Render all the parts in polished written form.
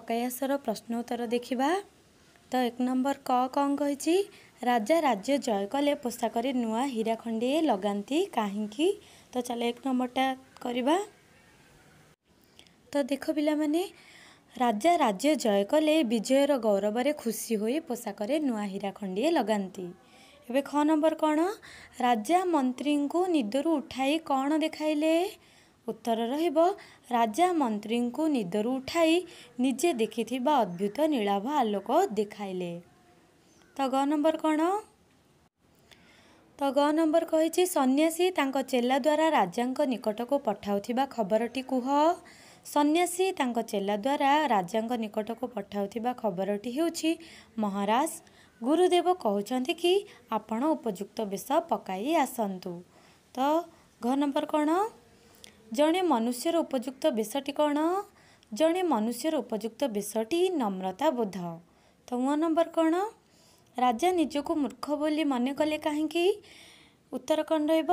ପକାଇ ଆସର ପ୍ରଶ୍ନ ଉତ୍ତର ଦେଖିବା। ତ 1 ନମ୍ବର କ କ'ଣ କହିଛି? ରାଜା ରାଜ୍ୟ ଜୟ କଲେ ପୋଷାକରେ ନୂଆ ହୀରା ଖଣ୍ଡିଏ ଲଗାନ୍ତି କାହିଁକି? ତ ଚାଲ 1 ନମ୍ବରଟା କରିବା। ତ ଦେଖ ପିଲାମାନେ, ରାଜା ରାଜ୍ୟ ଜୟ କଲେ ବିଜୟର ଗୌରବରେ ଖୁସି ହୋଇ ପୋଷାକରେ ନୂଆ ହୀରା ଖଣ୍ଡିଏ ଲଗାନ୍ତି। ଏବେ ଖ ନମ୍ବର କ'ଣ? ରାଜା ମନ୍ତ୍ରୀଙ୍କୁ ନିଦରୁ ଉଠାଇ କ'ଣ ଦେଖାଇଲେ? ଉତ୍ତର ରହିବ, ରାଜା ମନ୍ତ୍ରୀଙ୍କୁ ନିଦରୁ ଉଠାଇ ନିଜେ ଦେଖିଥିବା ଅଦ୍ଭୁତ ନୀଳାଭ ଆଲୋକ ଦେଖାଇଲେ। ତ ଗ ନମ୍ବର କ'ଣ? ତ ଗ ନମ୍ବର କହିଛି, ସନ୍ନ୍ୟାସୀ ତାଙ୍କ ଚେଲା ଦ୍ୱାରା ରାଜାଙ୍କ ନିକଟକୁ ପଠାଉଥିବା ଖବରଟି କୁହ। ସନ୍ନ୍ୟାସୀ ତାଙ୍କ ଚେଲା ଦ୍ୱାରା ରାଜାଙ୍କ ନିକଟକୁ ପଠାଉଥିବା ଖବରଟି ହେଉଛି, ମହାରାଜ, ଗୁରୁଦେବ କହୁଛନ୍ତି କି ଆପଣ ଉପଯୁକ୍ତ ବେଶ ପକାଇ ଆସନ୍ତୁ। ତ ଘ ନମ୍ବର କ'ଣ? ଜଣେ ମନୁଷ୍ୟର ଉପଯୁକ୍ତ ବେଶଟି କ'ଣ? ଜଣେ ମନୁଷ୍ୟର ଉପଯୁକ୍ତ ବେଶଟି ନମ୍ରତା ବୋଧ। ତ ଙ ନମ୍ବର କ'ଣ? ରାଜା ନିଜକୁ ମୂର୍ଖ ବୋଲି ମନେ କଲେ କାହିଁକି? ଉତ୍ତର କ'ଣ ରହିବ?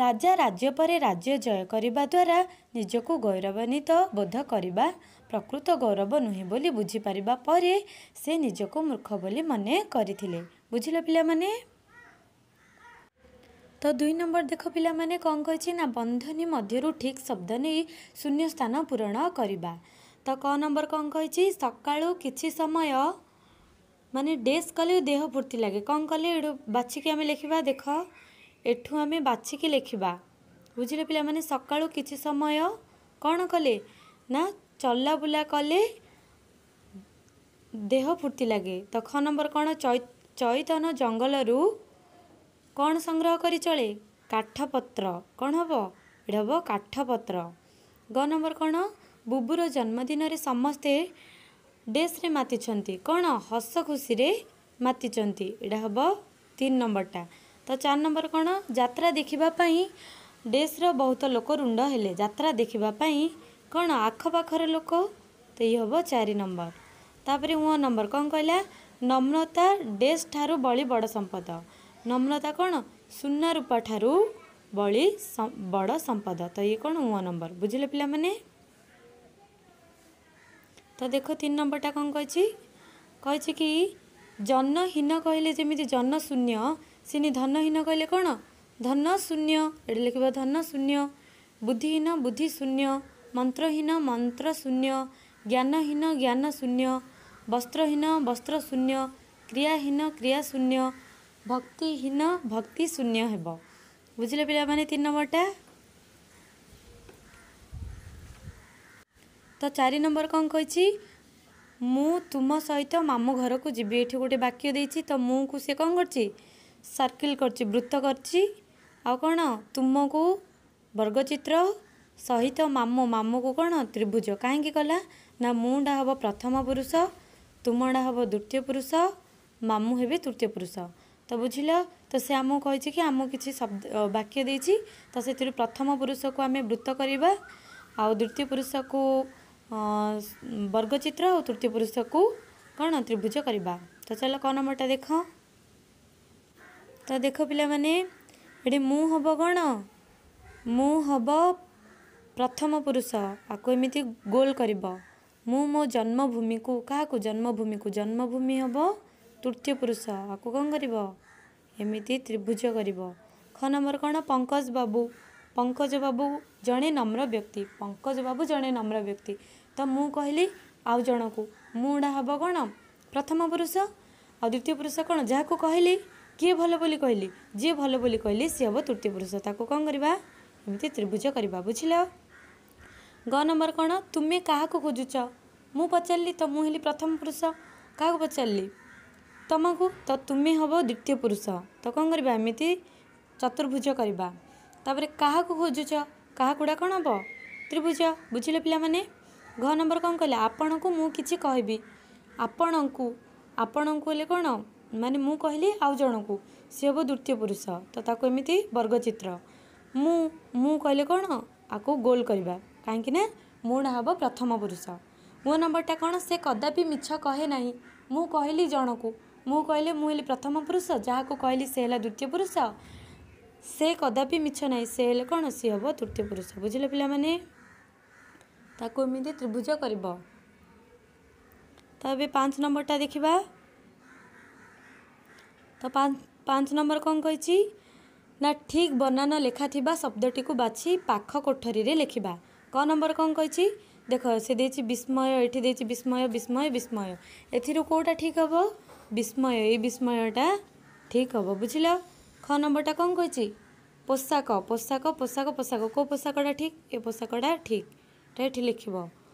ରାଜା ରାଜ୍ୟ ପରେ ରାଜ୍ୟ ଜୟ କରିବା ଦ୍ୱାରା ନିଜକୁ ଗୌରବାନ୍ୱିତ ବୋଧ କରିବା ପ୍ରକୃତ ଗୌରବ ନୁହେଁ ବୋଲି ବୁଝିପାରିବା ପରେ ସେ ନିଜକୁ ମୂର୍ଖ ବୋଲି ମନେ କରିଥିଲେ। ବୁଝିଲ ପିଲାମାନେ? ତ 2 ନମ୍ବର ଦେଖ ପିଲାମାନେ, କ'ଣ କହିଛି ନା ବନ୍ଧନୀ ମଧ୍ୟରୁ ଠିକ୍ ଶବ୍ଦ ନେଇ ଶୂନ୍ୟ ସ୍ଥାନ ପୂରଣ କରିବା। ତ କ ନମ୍ବର କ'ଣ କହିଛି? ସକାଳୁ କିଛି ସମୟ ମାନେ ଡେସ୍ କଲେ ଦେହ ଫୁର୍ତ୍ତି ଲାଗେ। କ'ଣ କଲେ? ଏଠୁ ବାଛିକି ଆମେ ଲେଖିବା। ଦେଖ, ଏଠୁ ଆମେ ବାଛିକି ଲେଖିବା। ବୁଝିଲେ ପିଲାମାନେ? ସକାଳୁ କିଛି ସମୟ କ'ଣ କଲେ ନା ଚଲାବୁଲା କଲେ ଦେହ ଫୁର୍ତ୍ତି ଲାଗେ। ତ ଖ ନମ୍ବର କ'ଣ? ଚୈତନ ଜଙ୍ଗଲରୁ କ'ଣ ସଂଗ୍ରହ କରି ଚଳେ? କାଠପତ୍ର। କ'ଣ ହେବ? ଏଇଟା ହେବ କାଠପତ୍ର। ଗ ନମ୍ବର କ'ଣ? ବୁବୁର ଜନ୍ମଦିନରେ ସମସ୍ତେ ଡେସ୍ରେ ମାତିଛନ୍ତି। କ'ଣ? ହସ ଖୁସିରେ ମାତିଛନ୍ତି। ଏଇଟା ହେବ 3 ନମ୍ବରଟା। ତ 4 ନମ୍ବର କ'ଣ? ଯାତ୍ରା ଦେଖିବା ପାଇଁ ଡେସ୍ର ବହୁତ ଲୋକ ରୁଣ୍ଡ ହେଲେ। ଯାତ୍ରା ଦେଖିବା ପାଇଁ କ'ଣ? ଆଖପାଖର ଲୋକ। ତ ଇଏ ହେବ 4 ନମ୍ବର। ତାପରେ ଙ ନମ୍ବର କ'ଣ କହିଲା? ନମ୍ରତା ଡେସ୍ ଠାରୁ ବଳି ବଡ଼ ସମ୍ପଦ। ନମ୍ରତା କ'ଣ? ସୁନା ରୂପା ଠାରୁ ବଳି ବଡ଼ ସମ୍ପଦ। ତ ଇଏ କ'ଣ? ଙ ନମ୍ବର। ବୁଝିଲେ ପିଲାମାନେ? ତ ଦେଖ 3 ନମ୍ବରଟା କ'ଣ କହିଛି? କହିଛି କି ଜନହୀନ କହିଲେ ଯେମିତି ଜନ ଶୂନ୍ୟ, ସିନି ଧନହୀନ କହିଲେ କ'ଣ? ଧନ ଶୂନ୍ୟ। ଏଠି ଲେଖିବ ଧନ ଶୂନ୍ୟ। ବୁଦ୍ଧିହୀନ ବୁଦ୍ଧି ଶୂନ୍ୟ, ମନ୍ତ୍ରହୀନ ମନ୍ତ୍ର ଶୂନ୍ୟ, ଜ୍ଞାନହୀନ ଜ୍ଞାନ ଶୂନ୍ୟ, ବସ୍ତ୍ରହୀନ ବସ୍ତ୍ର ଶୂନ୍ୟ, କ୍ରିୟାହୀନ କ୍ରିୟା ଶୂନ୍ୟ, ଭକ୍ତିହୀନ ଭକ୍ତି ଶୂନ୍ୟ ହେବ। ବୁଝିଲେ ପିଲାମାନେ 3 ନମ୍ବରଟା? ତ 4 ନମ୍ବର କ'ଣ କହିଛି? ମୁଁ ତୁମ ସହିତ ମାମୁଁ ଘରକୁ ଯିବି। ଏଠି ଗୋଟେ ବାକ୍ୟ ଦେଇଛି। ତ ମୁଁକୁ ସେ କ'ଣ କରିଛି? ସର୍କିଲ୍ କରିଛି, ବୃତ୍ତ କରିଛି। ଆଉ କ'ଣ? ତୁମକୁ ବର୍ଗଚିତ୍ର ସହିତ ମାମୁଁ, ମାମୁଁକୁ କ'ଣ? ତ୍ରିଭୁଜ। କାହିଁକି କଲା ନା ମୁଁଟା ହେବ ପ୍ରଥମ ପୁରୁଷ, ତୁମଟା ହେବ ଦ୍ୱିତୀୟ ପୁରୁଷ, ମାମୁଁ ହେବେ ତୃତୀୟ ପୁରୁଷ। ତ ବୁଝିଲ? ତ ସେ ଆମକୁ କହିଛି କି ଆମକୁ କିଛି ଶବ୍ଦ ବାକ୍ୟ ଦେଇଛି, ତ ସେଥିରୁ ପ୍ରଥମ ପୁରୁଷକୁ ଆମେ ବୃତ୍ତ କରିବା, ଆଉ ଦ୍ୱିତୀୟ ପୁରୁଷକୁ ବର୍ଗଚିତ୍ର, ଆଉ ତୃତୀୟ ପୁରୁଷକୁ କ'ଣ? ତ୍ରିଭୁଜ କରିବା। ତ ଚାଲ କ ନମ୍ବରଟା ଦେଖ। ତ ଦେଖ ପିଲାମାନେ, ଏଠି ମୁଁ ହେବ କ'ଣ? ମୁଁ ହେବ ପ୍ରଥମ ପୁରୁଷ। ଆକୁ ଏମିତି ଗୋଲ କରିବ। ମୁଁ ମୋ ଜନ୍ମଭୂମିକୁ, କାହାକୁ? ଜନ୍ମଭୂମିକୁ। ଜନ୍ମଭୂମି ହେବ ତୃତୀୟ ପୁରୁଷ। ଆକୁ କ'ଣ କରିବ? ଏମିତି ତ୍ରିଭୁଜ କରିବ। ଖ ନମ୍ବର କ'ଣ? ପଙ୍କଜ ବାବୁ, ପଙ୍କଜ ବାବୁ ଜଣେ ନମ୍ର ବ୍ୟକ୍ତି। ପଙ୍କଜ ବାବୁ ଜଣେ ନମ୍ର ବ୍ୟକ୍ତି। ତ ମୁଁ କହିଲି ଆଉ ଜଣକୁ, ମୁଁଟା ହେବ କ'ଣ? ପ୍ରଥମ ପୁରୁଷ। ଆଉ ଦ୍ୱିତୀୟ ପୁରୁଷ କ'ଣ? ଯାହାକୁ କହିଲି, କିଏ ଭଲ ବୋଲି କହିଲି, ଯିଏ ଭଲ ବୋଲି କହିଲି ସିଏ ହେବ ତୃତୀୟ ପୁରୁଷ। ତାକୁ କ'ଣ କରିବା? ଏମିତି ତ୍ରିଭୁଜ କରିବା। ବୁଝିଲ? ଗ ନମ୍ବର କ'ଣ? ତୁମେ କାହାକୁ ଖୋଜୁଛ? ମୁଁ ପଚାରିଲି, ତ ମୁଁ ହେଲି ପ୍ରଥମ ପୁରୁଷ। କାହାକୁ ପଚାରିଲି? ତମକୁ। ତ ତୁମେ ହେବ ଦ୍ୱିତୀୟ ପୁରୁଷ। ତ କ'ଣ କରିବା? ଏମିତି ଚତୁର୍ଭୁଜ କରିବା। ତାପରେ କାହାକୁ ଖୋଜୁଛ, କାହାକୁଟା କ'ଣ ହେବ? ତ୍ରିଭୁଜ। ବୁଝିଲେ ପିଲାମାନେ? ଘ ନମ୍ବର କ'ଣ କହିଲା? ଆପଣଙ୍କୁ ମୁଁ କିଛି କହିବି। ଆପଣଙ୍କୁ, ଆପଣଙ୍କୁ ହେଲେ କ'ଣ? ମାନେ ମୁଁ କହିଲି ଆଉ ଜଣକୁ, ସିଏ ହେବ ଦ୍ୱିତୀୟ ପୁରୁଷ। ତ ତାକୁ ଏମିତି ବର୍ଗଚିତ୍ର। ମୁଁ, ମୁଁ କହିଲେ କ'ଣ? ଆକୁ ଗୋଲ କରିବା, କାହିଁକି ନା ମୁଁଟା ହେବ ପ୍ରଥମ ପୁରୁଷ। ମୋ ନମ୍ବରଟା କ'ଣ? ସେ କଦାପି ମିଛ କହେ ନାହିଁ। ମୁଁ କହିଲି ଜଣକୁ, ମୁଁ କହିଲେ ମୁଁ ହେଲି ପ୍ରଥମ ପୁରୁଷ, ଯାହାକୁ କହିଲି ସେ ହେଲା ଦ୍ୱିତୀୟ ପୁରୁଷ। ସେ କଦାପି ମିଛ ନାହିଁ, ସେ ହେଲେ କ'ଣ? ସିଏ ହେବ ତୃତୀୟ ପୁରୁଷ। ବୁଝିଲେ ପିଲାମାନେ? ତାକୁ ଏମିତି ତ୍ରିଭୁଜ କରିବ। ତ ଏବେ 5 ନମ୍ବରଟା ଦେଖିବା। ତ 5 ନମ୍ବର କ'ଣ କହିଛି ନା, ଠିକ୍ ବନାନ ଲେଖାଥିବା ଶବ୍ଦଟିକୁ ବାଛି ପାଖ କୋଠରୀରେ ଲେଖିବା। କ ନମ୍ବର କ'ଣ କହିଛି ଦେଖ, ସେ ଦେଇଛି ବିସ୍ମୟ, ଏଠି ଦେଇଛି ବିସ୍ମୟ, ବିସ୍ମୟ, ବିସ୍ମୟ। ଏଥିରୁ କେଉଁଟା ଠିକ୍ ହେବ? ବିସ୍ମୟ, ଏଇ ବିସ୍ମୟଟା ଠିକ୍ ହେବ, ବୁଝିଲ? ଖ ନମ୍ବରଟା କ'ଣ କହିଛି? ପୋଷାକ, ପୋଷାକ, ପୋଷାକ, ପୋଷାକ। କେଉଁ ପୋଷାକଟା ଠିକ୍? ଏ ପୋଷାକଟା ଠିକ୍, ଏଟା ଏଠି ଲେଖିବ।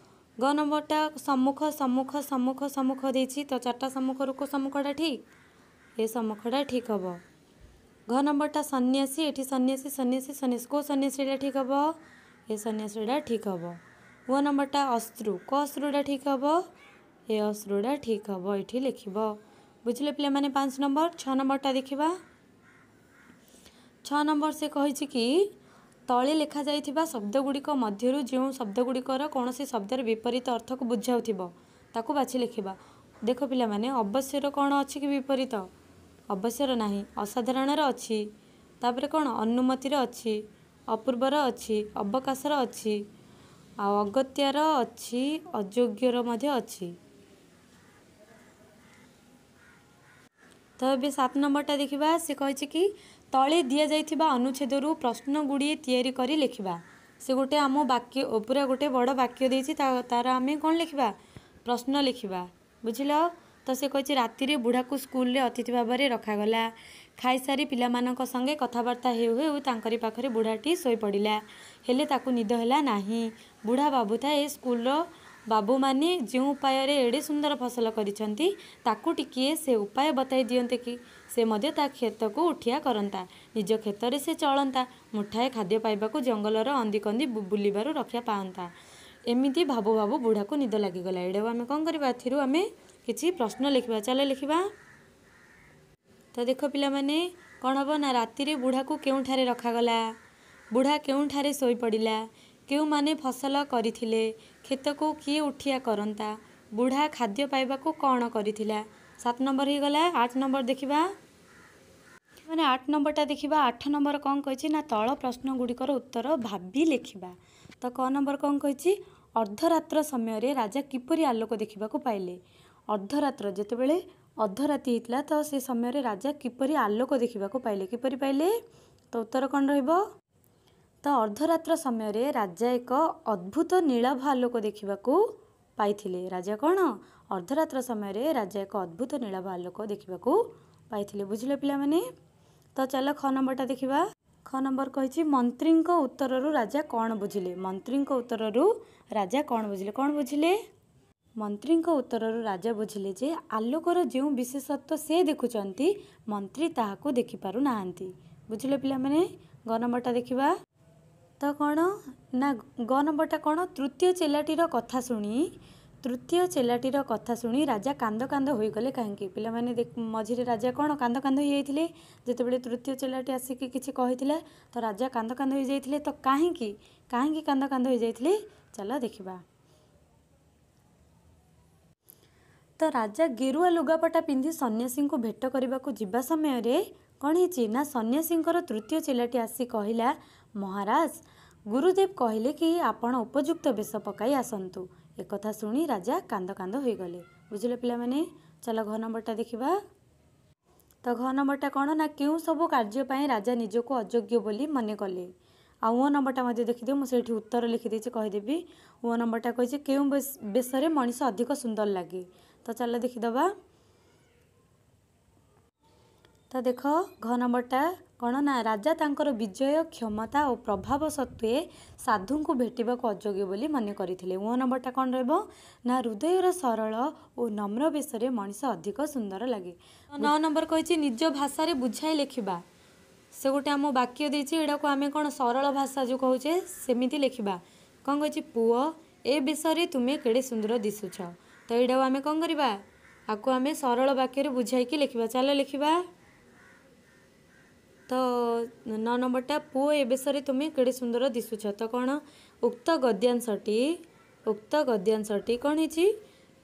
ଗ ନମ୍ବରଟା ସମ୍ମୁଖ, ସମ୍ମୁଖ, ସମ୍ମୁଖ, ସମ୍ମୁଖ ଦେଇଛି, ତ 4ଟା ସମ୍ମୁଖରୁ କେଉଁ ସମ୍ମୁଖଟା ଠିକ୍? ଏ ସମ୍ମୁଖଟା ଠିକ୍ ହେବ। ଘ ନମ୍ବରଟା ସନ୍ନ୍ୟାସୀ, ଏଠି ସନ୍ନ୍ୟାସୀ, ସନ୍ନ୍ୟାସୀ, ସନ୍ନ୍ୟାସୀ, କେଉଁ ସନ୍ନ୍ୟାସୀଟା ଠିକ୍ ହେବ? ଏ ସନ୍ନ୍ୟାସୀଟା ଠିକ୍ ହେବ। ୱ ନମ୍ବରଟା ଅଶ୍ରୁ, କେଉଁ ଅଶ୍ରୁଟା ଠିକ୍ ହେବ? ଏ ଅଶ୍ରୁଟା ଠିକ୍ ହେବ, ଏଠି ଲେଖିବ। ବୁଝିଲେ ପିଲାମାନେ? 5 ନମ୍ବର। 6 ନମ୍ବରଟା ଦେଖିବା। 6 ନମ୍ବର ସେ କହିଛି କି ତଳେ ଲେଖାଯାଇଥିବା ଶବ୍ଦଗୁଡ଼ିକ ମଧ୍ୟରୁ ଯେଉଁ ଶବ୍ଦଗୁଡ଼ିକର କୌଣସି ଶବ୍ଦର ବିପରୀତ ଅର୍ଥକୁ ବୁଝାଉଥିବ ତାକୁ ବାଛି ଲେଖିବା। ଦେଖ ପିଲାମାନେ, ଅବଶ୍ୟର କ'ଣ ଅଛି କି ବିପରୀତ? ଅବଶ୍ୟର ନାହିଁ। ଅସାଧାରଣର ଅଛି, ତାପରେ କ'ଣ ଅନୁମତିର ଅଛି, ଅପୂର୍ବର ଅଛି, ଅବକାଶର ଅଛି, ଆଉ ଅଗତ୍ୟାର ଅଛି, ଅଯୋଗ୍ୟର ମଧ୍ୟ ଅଛି। ତ ଏବେ 7 ନମ୍ବରଟା ଦେଖିବା। ସେ କହିଛି କି ତଳେ ଦିଆଯାଇଥିବା ଅନୁଚ୍ଛେଦରୁ ପ୍ରଶ୍ନ ଗୁଡ଼ିଏ ତିଆରି କରି ଲେଖିବା। ସେ ଗୋଟେ ଆମ ବାକ୍ୟ ପୁରା ଗୋଟେ ବଡ଼ ବାକ୍ୟ ଦେଇଛି, ତାର ଆମେ କ'ଣ ଲେଖିବା? ପ୍ରଶ୍ନ ଲେଖିବା, ବୁଝିଲ? ତ ସେ କହିଛି ରାତିରେ ବୁଢ଼ାକୁ ସ୍କୁଲରେ ଅତିଥି ଭାବରେ ରଖାଗଲା। ଖାଇସାରି ପିଲାମାନଙ୍କ ସଙ୍ଗେ କଥାବାର୍ତ୍ତା ହେଉ ହେଉ ତାଙ୍କରି ପାଖରେ ବୁଢ଼ାଟି ଶୋଇପଡ଼ିଲା। ହେଲେ ତାକୁ ନିଦ ହେଲା ନାହିଁ। ବୁଢ଼ା ଭାବୁଥାଏ ସ୍କୁଲର ବାବୁମାନେ ଯେଉଁ ଉପାୟରେ ଏଡ଼େ ସୁନ୍ଦର ଫସଲ କରିଛନ୍ତି ତାକୁ ଟିକିଏ ସେ ଉପାୟ ବତାଇ ଦିଅନ୍ତେ କି, ସେ ମଧ୍ୟ ତା କ୍ଷେତକୁ ଉଠିଆ କରନ୍ତା। ନିଜ କ୍ଷେତରେ ସେ ଚଳନ୍ତା, ମୁଠାଏ ଖାଦ୍ୟ ପାଇବାକୁ ଜଙ୍ଗଲର ଅନ୍ଦିକନ୍ଦି ବୁଲିବାରୁ ରକ୍ଷା ପାଆନ୍ତା। ଏମିତି ଭାବୁ ଭାବୁ ବୁଢ଼ାକୁ ନିଦ ଲାଗିଗଲା। ଏଇଟାକୁ ଆମେ କ'ଣ କରିବା? ଏଥିରୁ ଆମେ କିଛି ପ୍ରଶ୍ନ ଲେଖିବା। ଚାଲ ଲେଖିବା। ତ ଦେଖ ପିଲାମାନେ, କ'ଣ ହେବ ନା, ରାତିରେ ବୁଢ଼ାକୁ କେଉଁଠାରେ ରଖାଗଲା? ବୁଢ଼ା କେଉଁଠାରେ ଶୋଇପଡ଼ିଲା? କେଉଁମାନେ ଫସଲ କରିଥିଲେ? କ୍ଷେତକୁ କିଏ ଉଠିଆ କରନ୍ତା? ବୁଢ଼ା ଖାଦ୍ୟ ପାଇବାକୁ କ'ଣ କରିଥିଲା? 7 ନମ୍ବର ହେଇଗଲା। 8 ନମ୍ବର ଦେଖିବା। ମାନେ 8 ନମ୍ବରଟା ଦେଖିବା। 8 ନମ୍ବର କ'ଣ କହିଛି ନା, ତଳ ପ୍ରଶ୍ନ ଗୁଡ଼ିକର ଉତ୍ତର ଭାବି ଲେଖିବା। ତ କ ନମ୍ବର କ'ଣ କହିଛି? ଅର୍ଦ୍ଧରାତ୍ର ସମୟରେ ରାଜା କିପରି ଆଲୋକ ଦେଖିବାକୁ ପାଇଲେ? ଅର୍ଦ୍ଧରାତ୍ର, ଯେତେବେଳେ ଅଧରାତି ହେଇଥିଲା ତ ସେ ସମୟରେ ରାଜା କିପରି ଆଲୋକ ଦେଖିବାକୁ ପାଇଲେ? କିପରି ପାଇଲେ? ତ ଉତ୍ତର କ'ଣ ରହିବ? ତ ଅର୍ଦ୍ଧରାତ୍ର ସମୟରେ ରାଜା ଏକ ଅଦ୍ଭୁତ ନୀଳାଭ ଆଲୋକ ଦେଖିବାକୁ ପାଇଥିଲେ। ରାଜା କ'ଣ? ଅର୍ଦ୍ଧରାତ୍ର ସମୟରେ ରାଜା ଏକ ଅଦ୍ଭୁତ ନୀଳାଭ ଆଲୋକ ଦେଖିବାକୁ ପାଇଥିଲେ। ବୁଝିଲ ପିଲାମାନେ? ତ ଚାଲ ଖ ନମ୍ବରଟା ଦେଖିବା। ଖ ନମ୍ବର କହିଛି ମନ୍ତ୍ରୀଙ୍କ ଉତ୍ତରରୁ ରାଜା କ'ଣ ବୁଝିଲେ? ମନ୍ତ୍ରୀଙ୍କ ଉତ୍ତରରୁ ରାଜା କ'ଣ ବୁଝିଲେ? କ'ଣ ବୁଝିଲେ? ମନ୍ତ୍ରୀଙ୍କ ଉତ୍ତରରୁ ରାଜା ବୁଝିଲେ ଯେ ଆଲୋକର ଯେଉଁ ବିଶେଷତ୍ୱ ସେ ଦେଖୁଛନ୍ତି ମନ୍ତ୍ରୀ ତାହାକୁ ଦେଖିପାରୁନାହାନ୍ତି। ବୁଝିଲ ପିଲାମାନେ? ଗ ନମ୍ବରଟା ଦେଖିବା। ତ କ'ଣ ନା, ଗ ନମ୍ବରଟା କ'ଣ? ତୃତୀୟ ଚେଲାଟିର କଥା ଶୁଣି, ତୃତୀୟ ଚେଲାଟିର କଥା ଶୁଣି ରାଜା କାନ୍ଦ କାନ୍ଦ ହୋଇଗଲେ କାହିଁକି? ପିଲାମାନେ, ମଝିରେ ରାଜା କ'ଣ କାନ୍ଦ କାନ୍ଦ ହୋଇଯାଇଥିଲେ ଯେତେବେଳେ ତୃତୀୟ ଚେଲାଟି ଆସିକି କିଛି କହିଥିଲା, ତ ରାଜା କାନ୍ଦ କାନ୍ଦ ହୋଇଯାଇଥିଲେ। ତ କାହିଁକି, କାହିଁକି କାନ୍ଦ କାନ୍ଦ ହୋଇଯାଇଥିଲେ? ଚାଲ ଦେଖିବା। ତ ରାଜା ଗେରୁଆ ଲୁଗାପଟା ପିନ୍ଧି ସନ୍ନ୍ୟାସୀଙ୍କୁ ଭେଟ କରିବାକୁ ଯିବା ସମୟରେ କ'ଣ ହେଇଛି ନା, ସନ୍ନ୍ୟାସୀଙ୍କର ତୃତୀୟ ଚେଲାଟି ଆସି କହିଲା, ମହାରାଜ, ଗୁରୁଦେବ କହିଲେ କି ଆପଣ ଉପଯୁକ୍ତ ବେଶ ପକାଇ ଆସନ୍ତୁ। ଏକଥା ଶୁଣି ରାଜା କାନ୍ଦ କାନ୍ଦ ହୋଇଗଲେ। ବୁଝିଲେ ପିଲାମାନେ? ଚାଲ ଘ ନମ୍ବରଟା ଦେଖିବା। ତ ଘ ନମ୍ବରଟା କ'ଣ ନା, କେଉଁ ସବୁ କାର୍ଯ୍ୟ ପାଇଁ ରାଜା ନିଜକୁ ଅଯୋଗ୍ୟ ବୋଲି ମନେ କଲେ? ଆଉ ଓ ନମ୍ବରଟା ମଧ୍ୟ ଦେଖିଦିଅ, ମୁଁ ସେଇଠି ଉତ୍ତର ଲେଖିଦେଇଛି, କହିଦେବି। ଓ ନମ୍ବରଟା କହିଛି କେଉଁ ବେଶରେ ମଣିଷ ଅଧିକ ସୁନ୍ଦର ଲାଗେ? ତ ଚାଲ ଦେଖିଦେବା। ତ ଦେଖ, ଘ ନମ୍ବରଟା କ'ଣ ନା, ରାଜା ତାଙ୍କର ବିଜୟ, କ୍ଷମତା ଓ ପ୍ରଭାବ ସତ୍ତ୍ୱେ ସାଧୁଙ୍କୁ ଭେଟିବାକୁ ଅଯୋଗ୍ୟ ବୋଲି ମନେ କରିଥିଲେ। ଓ ନମ୍ବରଟା କ'ଣ ରହିବ ନା, ହୃଦୟର ସରଳ ଓ ନମ୍ର ବେଶରେ ମଣିଷ ଅଧିକ ସୁନ୍ଦର ଲାଗେ। 9 ନମ୍ବର କହିଛି ନିଜ ଭାଷାରେ ବୁଝାଇ ଲେଖିବା। ସେ ଗୋଟେ ଆମ ବାକ୍ୟ ଦେଇଛି, ଏଇଟାକୁ ଆମେ କ'ଣ ସରଳ ଭାଷା ଯେଉଁ କହୁଛେ ସେମିତି ଲେଖିବା। କ'ଣ କହିଛି? ପୁଅ, ଏ ବେଶରେ ତୁମେ କେଡ଼େ ସୁନ୍ଦର ଦିଶୁଛ। ତ ଏଇଟାକୁ ଆମେ କ'ଣ କରିବା? ଆକୁ ଆମେ ସରଳ ବାକ୍ୟରେ ବୁଝାଇକି ଲେଖିବା। ଚାଲ ଲେଖିବା। ତ 9 ନମ୍ବରଟା, ପୁଅ ଏ ବେଶରେ ତୁମେ କେଡ଼େ ସୁନ୍ଦର ଦିଶୁଛ। ତ କ'ଣ ଉକ୍ତ ଗଦ୍ୟାଂଶଟି, ଉକ୍ତ ଗଦ୍ୟାଂଶଟି କ'ଣ ହେଇଛି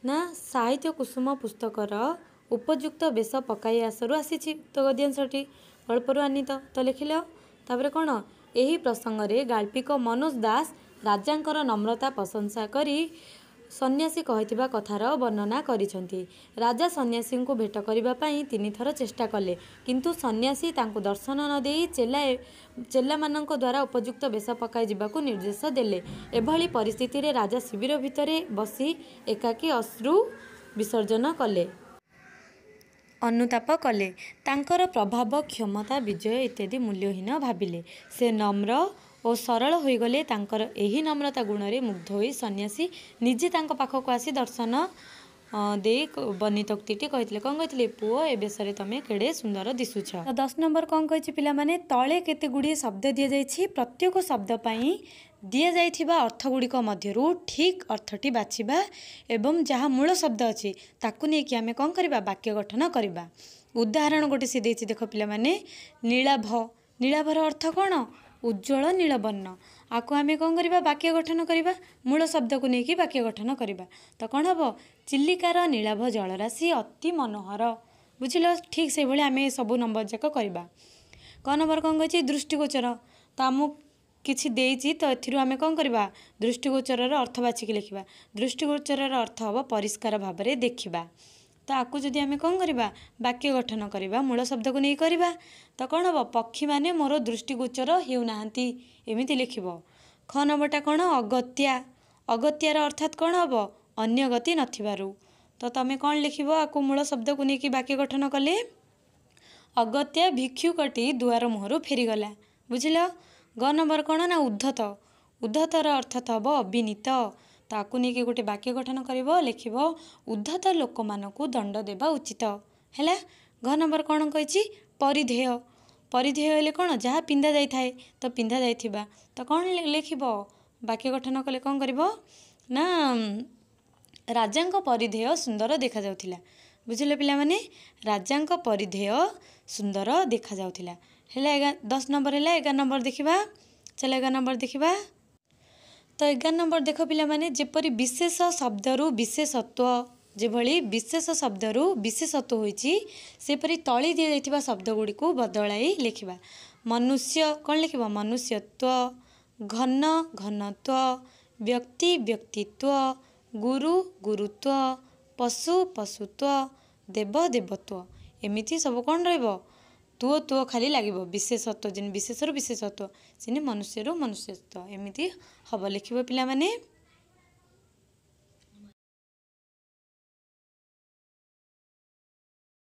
ନା, ସାହିତ୍ୟ କୁସୁମ ପୁସ୍ତକର ଉପଯୁକ୍ତ ବେଶ ପକାଇ ଆସରୁ ଆସିଛି। ଉକ୍ତ ଗଦ୍ୟାଂଶଟି ଗଳ୍ପରୁ ଆନିତ, ତ ଲେଖିଲ। ତାପରେ କ'ଣ, ଏହି ପ୍ରସଙ୍ଗରେ ଗାଳ୍ପିକ ମନୋଜ ଦାସ ରାଜାଙ୍କର ନମ୍ରତା ପ୍ରଶଂସା କରି ସନ୍ନ୍ୟାସୀ କହିଥିବା କଥାର ବର୍ଣ୍ଣନା କରିଛନ୍ତି। ରାଜା ସନ୍ନ୍ୟାସୀଙ୍କୁ ଭେଟ କରିବା ପାଇଁ 3 ଥର ଚେଷ୍ଟା କଲେ, କିନ୍ତୁ ସନ୍ନ୍ୟାସୀ ତାଙ୍କୁ ଦର୍ଶନ ନ ଦେଇ ଚେଲାମାନଙ୍କ ଦ୍ୱାରା ଉପଯୁକ୍ତ ବେଶ ପକାଇ ଯିବାକୁ ନିର୍ଦ୍ଦେଶ ଦେଲେ। ଏଭଳି ପରିସ୍ଥିତିରେ ରାଜା ଶିବିର ଭିତରେ ବସି ଏକାକୀ ଅଶ୍ରୁ ବିସର୍ଜନ କଲେ, ଅନୁତାପ କଲେ। ତାଙ୍କର ପ୍ରଭାବ, କ୍ଷମତା, ବିଜୟ ଇତ୍ୟାଦି ମୂଲ୍ୟହୀନ ଭାବିଲେ। ସେ ନମ୍ର ଓ ସରଳ ହୋଇଗଲେ। ତାଙ୍କର ଏହି ନମ୍ରତା ଗୁଣରେ ମୁଗ୍ଧ ହୋଇ ସନ୍ନ୍ୟାସୀ ନିଜେ ତାଙ୍କ ପାଖକୁ ଆସି ଦର୍ଶନ ଦେଇ ବର୍ଣ୍ଣିତ ଉକ୍ତିଟି କହିଥିଲେ। କ'ଣ କହିଥିଲେ? ପୁଅ, ଏ ବେଶରେ ତମେ କେଡ଼େ ସୁନ୍ଦର ଦିଶୁଛ। 10 ନମ୍ବର କ'ଣ କହିଛି ପିଲାମାନେ? ତଳେ କେତେ ଗୁଡ଼ିଏ ଶବ୍ଦ ଦିଆଯାଇଛି। ପ୍ରତ୍ୟେକ ଶବ୍ଦ ପାଇଁ ଦିଆଯାଇଥିବା ଅର୍ଥ ଗୁଡ଼ିକ ମଧ୍ୟରୁ ଠିକ୍ ଅର୍ଥଟି ବାଛିବା ଏବଂ ଯାହା ମୂଳ ଶବ୍ଦ ଅଛି, ତାକୁ ନେଇକି ଆମେ କ'ଣ କରିବା? ବାକ୍ୟ ଗଠନ କରିବା। ଉଦାହରଣ ଗୋଟେ ସେ ଦେଇଛି, ଦେଖ ପିଲାମାନେ। ନୀଳାଭ। ନୀଳାଭର ଅର୍ଥ କ'ଣ? ଉଜ୍ଜଳ ନୀଳବର୍ଣ୍ଣ। ଆକୁ ଆମେ କ'ଣ କରିବା? ବାକ୍ୟ ଗଠନ କରିବା। ମୂଳ ଶବ୍ଦକୁ ନେଇକି ବାକ୍ୟ ଗଠନ କରିବା ତ କ'ଣ ହେବ? ଚିଲିକାର ନୀଳାଭ ଜଳରାଶି ଅତି ମନୋହର। ବୁଝିଲ? ଠିକ୍ ସେଇଭଳି ଆମେ ସବୁ ନମ୍ବର ଯାକ କରିବା। କ ନମ୍ବର କ'ଣ କହିଛି? ଦୃଷ୍ଟିଗୋଚର। ତ ଆମକୁ କିଛି ଦେଇଛି, ତ ଏଥିରୁ ଆମେ କ'ଣ କରିବା? ଦୃଷ୍ଟିଗୋଚରର ଅର୍ଥ ବାଛିକି ଲେଖିବା। ଦୃଷ୍ଟିଗୋଚରର ଅର୍ଥ ହେବ ପରିଷ୍କାର ଭାବରେ ଦେଖିବା। ତ ଆକୁ ଯଦି ଆମେ କ'ଣ କରିବା, ବାକ୍ୟ ଗଠନ କରିବା, ମୂଳ ଶବ୍ଦକୁ ନେଇ କରିବା ତ କ'ଣ ହେବ? ପକ୍ଷୀମାନେ ମୋର ଦୃଷ୍ଟିଗୋଚର ହେଉନାହାନ୍ତି, ଏମିତି ଲେଖିବ। ଖ ନମ୍ବରଟା କ'ଣ? ଅଗତ୍ୟା। ଅଗତ୍ୟାର ଅର୍ଥାତ୍ କ'ଣ ହେବ? ଅନ୍ୟ ଗତି ନଥିବାରୁ। ତ ତମେ କ'ଣ ଲେଖିବ ଆକୁ ମୂଳ ଶବ୍ଦକୁ ନେଇକି ବାକ୍ୟ ଗଠନ କଲେ? ଅଗତ୍ୟା ଭିକ୍ଷୁକଟି ଦୁଆର ମୁହଁରୁ ଫେରିଗଲା। ବୁଝିଲ? ଗ ନମ୍ବର କ'ଣ ନା ଉଦ୍ଧତ। ଉଦ୍ଧତର ଅର୍ଥାତ୍ ହେବ ଅବିନୀତ। ତାକୁ ନେଇକି ଗୋଟେ ବାକ୍ୟ ଗଠନ କରିବ, ଲେଖିବ, ଉଦ୍ଧତ ଲୋକମାନଙ୍କୁ ଦଣ୍ଡ ଦେବା ଉଚିତ। ହେଲା? ଘ ନମ୍ବର କ'ଣ କହିଛି? ପରିଧେୟ। ପରିଧେୟ ହେଲେ କ'ଣ? ଯାହା ପିନ୍ଧା ଯାଇଥାଏ। ତ ପିନ୍ଧା ଯାଇଥିବା, ତ କ'ଣ ଲେଖିବ? ବାକ୍ୟ ଗଠନ କଲେ କ'ଣ କରିବ ନା ରାଜାଙ୍କ ପରିଧେୟ ସୁନ୍ଦର ଦେଖାଯାଉଥିଲା। ବୁଝିଲେ ପିଲାମାନେ? ରାଜାଙ୍କ ପରିଧେୟ ସୁନ୍ଦର ଦେଖାଯାଉଥିଲା। ହେଲା, 10 ନମ୍ବର ହେଲା। 11 ନମ୍ବର ଦେଖିବା। ଚାଲ, 11 ନମ୍ବର ଦେଖିବା। ତ 11 ନମ୍ବର ଦେଖ ପିଲାମାନେ। ଯେପରି ବିଶେଷ ଶବ୍ଦରୁ ବିଶେଷତ୍ୱ, ଯେଭଳି ବିଶେଷ ଶବ୍ଦରୁ ବିଶେଷତ୍ୱ ହୋଇଛି, ସେପରି ତଳେ ଦିଆଯାଇଥିବା ଶବ୍ଦ ଗୁଡ଼ିକୁ ବଦଳାଇ ଲେଖିବା। ମନୁଷ୍ୟ, କ'ଣ ଲେଖିବ? ମନୁଷ୍ୟତ୍ୱ। ଘନ, ଘନତ୍ୱ। ବ୍ୟକ୍ତି, ବ୍ୟକ୍ତିତ୍ୱ। ଗୁରୁ, ଗୁରୁତ୍ୱ। ପଶୁ, ପଶୁତ୍ୱ। ଦେବ, ଦେବତ୍ୱ। ଏମିତି ସବୁ କ'ଣ ରହିବ? ତୁଅ ତୁଅ ଖାଲି ଲାଗିବ। ବିଶେଷତ୍ୱ ଯେମିତି ବିଶେଷରୁ ବିଶେଷତ୍ୱ, ସେମିତି ମନୁଷ୍ୟରୁ ମନୁଷ୍ୟତ୍ୱ, ଏମିତି ହେବ। ଲେଖିବ ପିଲାମାନେ।